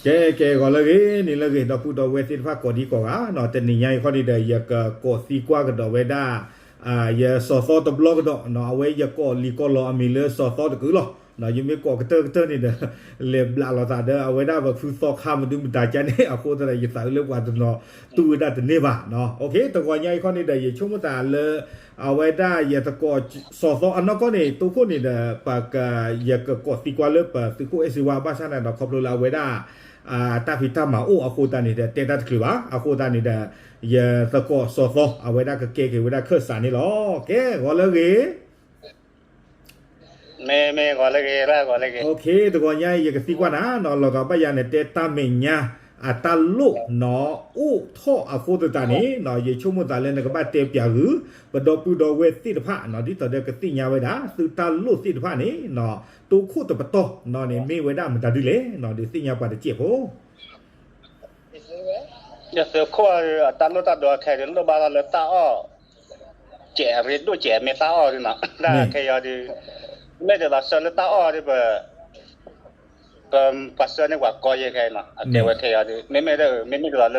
ကဲ ကဲ ဂီၤလၢအဂ့ၤ နံၤလၢအဂ့ၤ ဒီပုၢ်ဒီဝဲၢ်သ့ၣ်တဖၣ်ကိးဒံကိးဂၤနီၤ, တနံၤညါအံၤခီန့ၣ်ဒီး ယကကိးသံကွၢ်ကဒီးဝဲဒၣ် ယစီၤသီတဘျီကဒီးနီၤ, အဝဲယကိးလံာ်ကိးလီၤအမံၤလၢစီၤသီတကုးလီၤ. ယမ့ၢ်ကိးကတၢၢ်ကတၢၢ်န့ၣ်ဒီး လဲၤဘျးလိာ်သးဒီး အဝဲဒၣ်ပဖုသီခါမနုၤမတၤကါန့ၣ် အဃိသတးဒီး ယသးအုးလၢပှၤတနီၤတူၢ်ဝဲဒၣ်တန့ၢ်ဘၣ်နီၤ. တဂီၤညါအံၤခီန့ၣ်ဒီး ယဆိကမိၣ်သးလၢ အဝဲဒၣ်ယတကိးစီၤသီအနီၢ်ကီၢ်န့ၣ် တိခိၣ်န့ၣ်ဒီး ပက ယကကိးသံကွၢ်လၢပသုးခိၣ်အဲၣ်စ့ဝါ ဘၣ်ဆၣ်န့ၣ်ဒီး ခီဖျိလၢအဝဲဒၣ် တၢ်ဖံးတၢ်မၤအိၣ်အဃိသတးန့ၣ်ဒီး တဲတၢ်တချုးဘၣ်. အဃိသတးန့ၣ်ဒီး ယတကိးစီၤသီ အဝဲဒၣ်ကကဲက့ၤဝဲဒၣ်ခၢၣ်စးန့ၣ်လီၤ. ကဲ ဂီၤလၢအဂ့ၤ မ့ၢ် မ့ၢ် ဂီၤလၢအဂ့ၤ ဂီၤလၢအဂ့ၤ. တဂီၤညါအံၤ ယကသံကွၢ်နၤနီၤ, လီၤဂာ်ဘၣ်ယၤန့ၣ် တဲတၢ်မဲာ်ညါ အတၢ်လိၣ်နီၤ အိၣ်ထီၣ်အဃိသတးန့ၣ်နီၤ, ယဆိကမိၣ်သးလၢနကဘၣ်တဲပၠးဂုာ် ပဒီပုၢ်ဒီဝဲၢ်သ့ၣ်တဖၣ်နီၤ, ဒ်သိးဒီးကသ့ၣ်ညါဝဲဒၣ် သုတၢ်လိၣ်သ့ၣ်တဖၣ်န့ၣ်နီၤ, တိခိၣ်တပတီၢ်နီၤန့ၣ် မ့ၢ်ဝဲဒၣ်မတၤဒ်လဲၣ်နီၤ, ဒုးသ့ၣ်ညါပှၤတစဲးဖိ ယသုးခိၣ်အတၢ်လိၣ်တၢ်ဒိးခဲအံၤဒုး လိၣ်ဘၣ်ထီၣ်လၢတၢ်အီၣ် ကဲးရ့ဒိၣ်ကဲးမ့ၢ်တၢ်အီၣ်ဒုးနီၤ, တၢ်ခဲအံၤဒုး မ့ၢ်ဒ်သိးဆၢလၢတၢ်အီၣ်ဒုး ပ ပှၤဆှၢန့ၢ်ပှၤကီယဲခဲအံၤနီၤ, အကဲဝဲခဲအံၤဒုး မ့မ့ၢ်ဒ် မ့မ့ၢ်ဒ်သိးလၢလၢ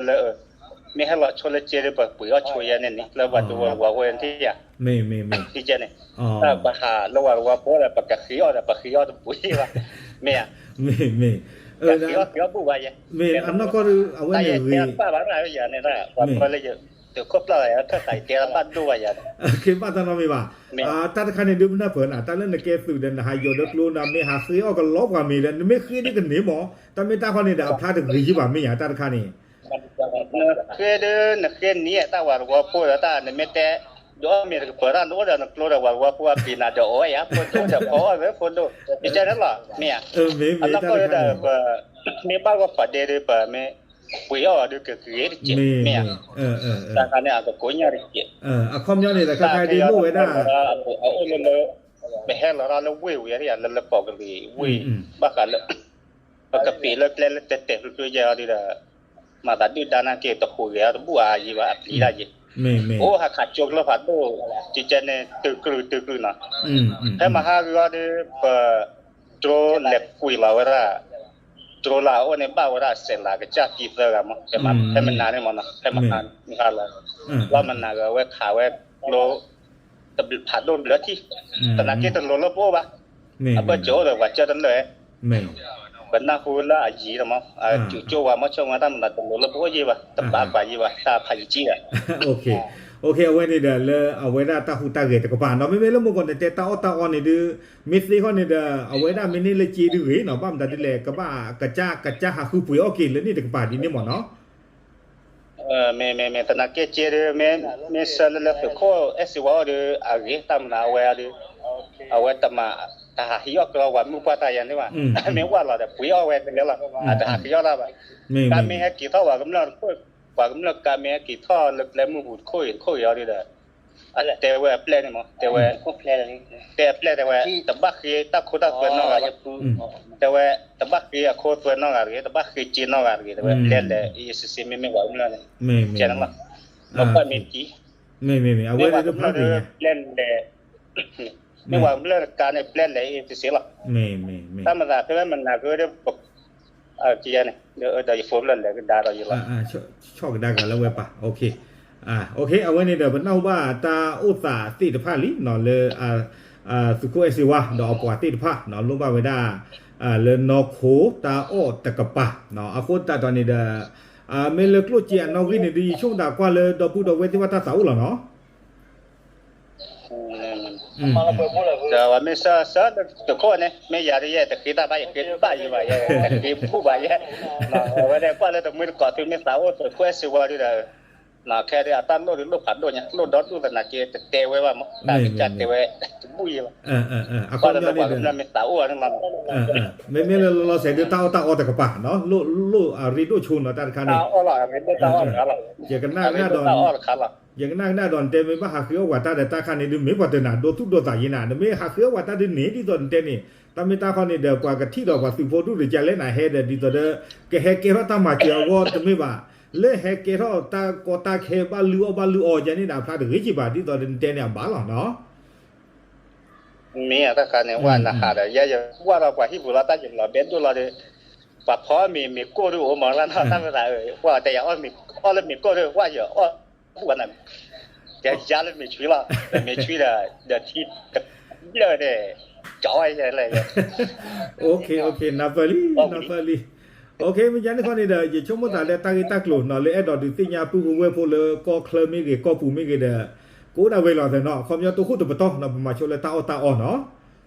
မ့ၢ်ဟဲလီၤဆိလၢစ့ဒုး ပပှ့ၤအီၣ်ဆိယဲန့ၣ်န့ၣ် လၢပှၤတဝီတဝီဖိန့ၣ်ထံၣ်ယၤ ထံၣ်ကဲန့ၣ် တၢ်ပဟးလၢပှၤတဝီဖိဒီး ပကဃ့အီၣ်ဒီး ပဃ့အီၣ်တပှ့ၤဘၣ် မ့ၢ်ဧါ မ့ၢ် မ့ၢ် မ့ၢ်အနီၢ်ကီၢ်ဒုး အဝဲန့ၣ်ဂ့ၤ တၢ်ယတဲတဘၣ်ဘၣ်ယၤန့ၣ် ပှၤလၢယ သုးခိၣ်ပျၢ်ယၤ ခၢၣ်သးယတဲတဘၣ်ဒိၣ်ဘၣ်ယၤန့ၣ် က့ၤဘၣ်တၢ်နီတမံၤဘၣ်. တၢ်တခါန့ၣ်ဒုး ပနၢ်ပၢၢ်နၤ တၢ်လၢနကဲသုးဒီး နဟးယိးဒီးကျိနၤ မ့ၢ်ဟးဃ့အီၣ်ကလီပှၤမ့ၤဒီး နမ့ၢ်ဃ့ဒ်ကန့ၢ်မး တၢ်မ့ၢ်တၢ်ခီန့ၣ်ဒီး အဖျါတဂ့ၤယံဘၣ်မ့ၢ်ယၤ တၢ်တခါန့ၣ် နဃ့ဒုး နဃ့နံၤ တၢ်ပှၤတဝီဖိဒီးတၢ် နမ့ၢ်တဲ ဒုးအီၣ်မ့ၤတကပၤတၢ် နအိၣ်ဒီးနကျိဒီးပှၤတဝီဖိအပျံၤနၤဒီး အိၣ်ဝဲယၤ ဖိဒိၣ်ဒီးဖီအီၣ်ဝဲဖိဒိၣ် မ့ၢ်တဲန့ၣ်လီၤ မ့ၢ်ဧါ အနီၢ်ကီၢ်ဒုးဒီး ပမ့ၢ်ဘၣ်ဂီၢ်ဖးဒဲဒုး ပမ့ၢ် ပှ့ၤအီၣ်အီၤဒုးကဂ့ၤတက့ၢ် မ့ၢ်ဧါ တၢ်ခါန့ၣ် အကကိးညါတက့ၢ် အခီပညီန့ၣ်ဒီး ခဲခါဒုးလိၣ်ဝဲဒၣ် အအိၣ်လၢလၢ ပဟဲလီၤတၢ်လၢဝ့ၢ်ဝံၤ လၢလၢကီၢ်ကရံၣ်ဝ့ၢ် ဘၣ်ဃးလၢ ပကပ့ၤလၢကျဲလၢတဲာ်တဲာ်ဖျုဖျုယဲအီၤဒုးဒီး မၤသးဒုၣ်ဒါနာ်က့ တဟူးဂဲၤအီၤတဘူၣ်အါယံဘၣ် အပျံၤတၢ်ယံ အိၣ်ဟးခးကၠိကျိဖးဒိၣ် ကကဲန့ၣ် တုၤကြုာ်တုၤကြုာ်နီၤ ဖဲမဟါဂီၤဒုး ပ drone လဲၤကွံာ်လီၤဝဲဒၣ် drone လၢအအိၣ်န့ၣ် ဘၣ်ဝဲဒၣ်စဲးလၤကစၢ်သံသၢဂၤမး ဖဲမနၤန့ၣ်မးနီၤ ဖဲမဟါန့ၣ် မဟါလီၤ လီၤမနၤဂၤဝဲခးဝဲကျိ ဖးဒိၣ်ဘျၢထံၣ် သနာ်က့တလိၤလၢပအိၣ်ဘၣ် အဘၢၣ်စၢၤအိၣ်ဒီးပှၤကၢတလၢာ် ပနၢ်ဟူလၢအယံၤလီၤမး စူးကၠိဝဲမး ဆိကမိၣ်တၢ်မနုၤတလိၤလၢပအိၣ်ယံဘၣ် တဘၣ်ပှၤယံဘၣ် တၢ်ဖးယံကံဘၣ် အဝဲန့ၣ်ဒီးလၢအဝဲဒၣ်တၢ်ဟူးတၢ်ဂဲၤတကပၤနီၤ မ့မ့ၢ်လၢမုၢ်ကီၢ်န့ၣ် တဲတၢ်အီၣ်တၢ်အီန့ၣ်ဒုး မ့ၢ်သ့ခီန့ၣ်ဒီး အဝဲဒၣ်မ့ၢ်န့ၢ်လၢစ့ဒုးဂ့ၤနီၤ ဘၣ်မတၤဒ်လဲၣ် ကဘၣ်ကစၢ် ကစၢ်ဟးဃုပှ့ၤအီၣ်က့ၤလၢန့ၣ်တကပၤဒ်န့ၣ်မးနီၤ မ့ၢ် မ့ၢ် မ့ၢ် သနာ်က့စ့ဒုး မ့ၢ် မ့ၢ်ဆၢလၢလၢသုးခိၣ်အဲၣ်စ့ဝါအီၤဒုး အဂ့ၤတၢ်မနုၤအဝဲဒုး အဝဲတမၤ တဟးဟံးအီၣ်ကလီပှၤမုၢ်ပှၢ်တၢ်ယၤန့ၣ်ဘၣ် မ့ၢ်ဝဲလီၤဒီးပှ့ၤအီၣ်ဝဲတလဲလီၤ အတဟးဟံးအီၣ်တၢ်ဘၣ် ကါမ့ၢ်ဟဲက့ၤထီၣ်ပှၤကမျၢၢ်တခိၣ် ပှၤကမျၢၢ်ကါမ့ၢ်ဟဲက့ၤထီၣ်လၢကျဲမုၢ်ပူၤတခိၣ်အံၤတခိၣ်အံၤအီၤဒုးဒီး အတဲဝဲအပျဲၢ်န့ၣ်မး တဲဝဲ တဲအပျဲၢ်တဲဝဲ တဘၣ်ဃ့တၢ်ခိတၢ်သွဲနီတဂၤတဂ့ၤ တဲဝဲ တဘၣ်ဃ့အခိသွဲနီတဂၤတဂ့ၤ တဘၣ်ဃ့စ့နီတဂၤတဂ့ၤ တဲဝဲ ပျဲၢ်လဲၤ အ့ၣ်စ့စ့မ့မ့ၢ်ပှၤကမျၢၢ်န့ၣ် ကဲန့ၣ်လီၤ မ့ၢ်ပှၤမ့ၢ်တံၤ မ့ၢ်ပှၤကမျၢၢ်ဒုး ပျဲၢ်လဲၤ မ့ၢ်ပှၤကမျၢၢ်တကါန့ၣ် ပျဲၢ်လဲၤအ့ၣ်စ့စ့လီၤ တၢ်မၤသးဖဲမနၤကဒီး ကဲန့ၣ် ဒီးယဖိဖျၢၣ်လဲၤကဒါဒီးယလီၤ ဆီၣ်ကဒါက့ၤလၢဝဲပၢ် အဝဲန့ၣ်ဒီး ပနၢ်ဟူဘၣ်တၢ်အိၣ်သးသ့ၣ်တဖၣ်လံနီၤ လၢ သုးခိၣ်အဲၣ်စ့ဝါ ဒီးအပှၤသ့ၣ်တဖၣ် လိၣ်ဘၣ်ဝဲဒၣ် လၢနီၢ်ခိတၢ်အီၣ်တကပၤ အဃိသတးဒီးန့ၣ်ဒီး မ့ၢ်လၢကျိၣ်စ့အနီၣ်ဂံၢ်န့ၣ်ဒုး ယဆိကမိၣ်သးကွၢ်လၢဒီပုၢ်ဒီဝဲၢ်သ့ၣ်တဖၣ်တၢ်သးအိၣ်လီၤနီၤ ဒီးပမ့ၢ်ဆၢဆၢသုးခိၣ်န့ၣ် မ့ၢ်ယၤဒုးယဲ တဃ့တၢ်ဘၣ် ယဃ့ဘၣ်ယံဘၣ်ယဲ တဃ့ဘူၣ်ဘၣ်ယဲ အဝဲဒၣ်ကွၢ်လၢတမှံတကိးသုမ့ၢ်သးအိၣ်သုးခိၣ်အဲၣ်စ့ဝါဒုးဒီး ခဲဒုးအတၢ်လိၣ်ဒုးလိၣ်ဖးဒိၣ်ညါ လိၣ်ဒီဒူၣ်သနာ်က့ တတဲဝဲဘၣ်မး တၢ်ကစၢ်တဲဝဲတဘူၣ်ယံဘၣ် မ့ၢ်မ့ၢ်လၢလီၤလီၤဆဲးဒုးတၢ်အီၣ်တၢ်အီတကပၤနီၤ လိၣ်အရ့ဒိၣ်ဆိနီၤ တၢ်တခါန့ၣ် ယကနၣ်ကနၣ်ဒီး ယကနၣ်ကနၣ်ဒီးနတဲမ့ၢ်ဘၣ်ဟးဃ့အီၣ်ပှၤတၢ်ဒီးတၢ်ခါန့ၣ်ဒုး မ့ၢ်ပှၤတနာ်ဒိသူၣ်ဒိသးယဲနၤ နမ့ၢ်ဟးဃ့အီၣ်ပှၤတၢ်ဒုးန့ၣ် ဒ်သိးနတဲန့ၣ် တၢ်မ့ၢ်တၢ်ခီန့ၣ်ဒီး ပှၤကထံၣ်ဒီးပှၤသုးဖိဒူၣ်တကဲလဲၣ်နၤ ဟဲဒီးဒ်သိးဒီး ကဟဲကဲထီၣ်တၢ်မၤစၢၤအဂီၢ်တမ့ၢ်ဘၣ် လၢဟဲကဲထီၣ်တၢ်ကီတၢ်ခဲ ဘၣ်လုၢ်အီၣ်ဘၣ်လုၢ်အီယဲန့ၣ်ဒီး အဖျါတဂ့ၤကံဘၣ် ဒ်သိးနတဲန့ၣ်အဘၣ်လီၤနီၤ မ့ၢ်တၢ်ခါန့ၣ် ဝဲနဟးဒီး ယဲယကွၢ်ဒီးပှၤဟံၣ်ပူၤလီၤ တၢ်ယလီၤဘဲဒိၣ်လီၤဒီး ပှၤဖီမ့ၤမ့ၤကိၢ်ဒိၣ်အိၣ်မးလၢနီၢ်တၢ်မသးဧၢ, ပှၤတဲယၤအီၣ်လၢမ့ၤကိၢ်ဒိၣ် ဝဲယအီၣ်ပူၤနၤ, ယယါလၢမ့ၤဆွံလီၤ, မ့ၤဆွံဒီး ဒီးထံတဘျၢၣ်န့ၣ်, ကၠီဝဲယဲလဲၣ်, နၢ်ပၢၢ်လံ, နၢ်ပၢၢ်လံ. မ့ၢ်ယါန့ၣ်ခီန့ၣ်ဒီး ယဆိကမိၣ်သးလၢတၢ်ဂ့ၢ်တၢ်ကျိၤနီၤ လၢအဲၣ်ဒိးဒုးသ့ၣ်ညါပုၢ်ဝဲၢ်ဖိလၢကီၢ်ချၢမ့ၢ်ဂ့ၤ ကီၢ်ပူၤမ့ၢ်ဂ့ၤဒီး ကအိၣ်ဒၣ်ဝဲလီၤသနီၤ, အခီပညီတအိၣ်ခိၣ်တပတီၢ်နီၤ ပမၤဆိလၢတၢ်အီၣ်တၢ်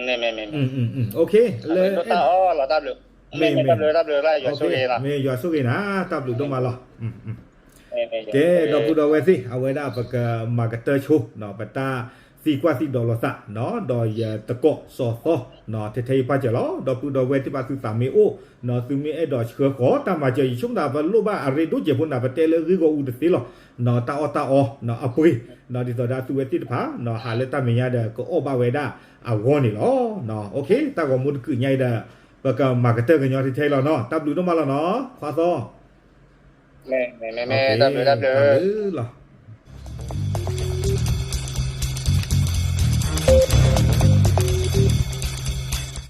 အီနီၤ မ့ၢ်ယွၤဆိၣ်ဂ့ၤနၤ, တၢ်ဘျုးဒိၣ်မးလီၤ. ကဲ ဒီပုၢ်ဒီဝဲၢ်သ့ၣ် အဝဲဒၣ်ပကမၤကတၢၢ်ဆိ ပတၢ်သံကွၢ်သံဒိးလိာ်သး ဒီးယတကိးစီၤသီ ထဲထဲအံၤပၢ်စၢၤလီၤ. ဒီပုၢ်ဒီဝဲၢ်သ့ၣ်တဖၣ်သုသးမ့ၢ်အိၣ် သုမ့ၢ်အဲၣ်ဒိးဆှၢဃီၤတၢ်မၤစၢၤ ယဆိကမိၣ်သးပလိၣ်ဘၣ်အရ့ဒိၣ်ကဲးဖိနၤ ပတဲလၢဂ့ၢ်ဂီၢ်အူတသ့လီၤ. တၢ်အီၣ်တၢ်အီအပှ့ၤ ဒ်သိးဒီးသုဝဲသ့ၣ်တဖၣ် ဟးလၢတၢ်မဲာ်ညါဒီး ကအီၣ်ဘၣ်ဝဲဒၣ်အဂီၢ်န့ၣ်လီၤ. တၢ်ဂီၤမူတကုးညါအံၤဒီး ပကမၤကတၢၢ်ကညီထဲထဲအံၤလီၤနီၤ. တၢ်ဘျုးဒိၣ်မးလီၤနီၤ ခွါသီ တၢ်ဘျုးလီၤ.